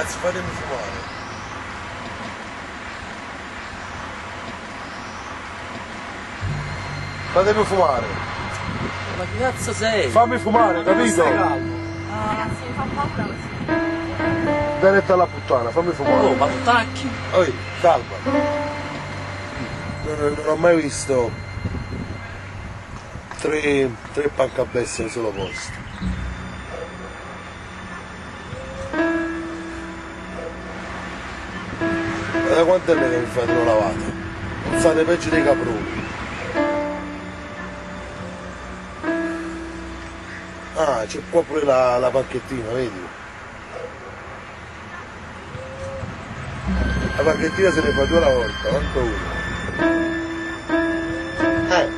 Ragazzi, fatemi fumare. Fatemi fumare. Ma chi cazzo sei? Fammi fumare, capito? Ragazzi, mi fa paura così. Dai retta alla puttana, fammi fumare. Oh, ma puttacchi! Oi, calma. Non, non ho mai visto tre, tre pancabessi in un solo posto. Ma da quanto è che mi fate una lavata? Non state peggio dei caproni. Ah, c'è qua pure la, la panchettina, vedi? La panchettina se ne fa due alla volta, manco uno. Eh.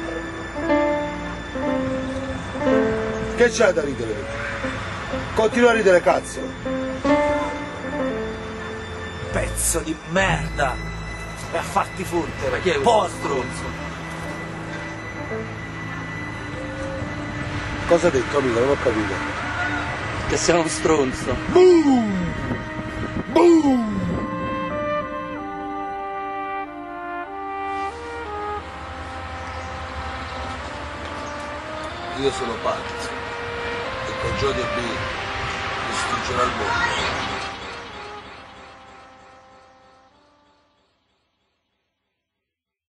Che c'è da ridere? Continua a ridere, cazzo! Pezzo di merda! E a farti fottere! Ma chi è questo stronzo? Cosa ha detto amico? Non ho capito. Che sei uno stronzo! Boom! Boom! Io sono pazzo e con Jody e B distruggerò il mondo.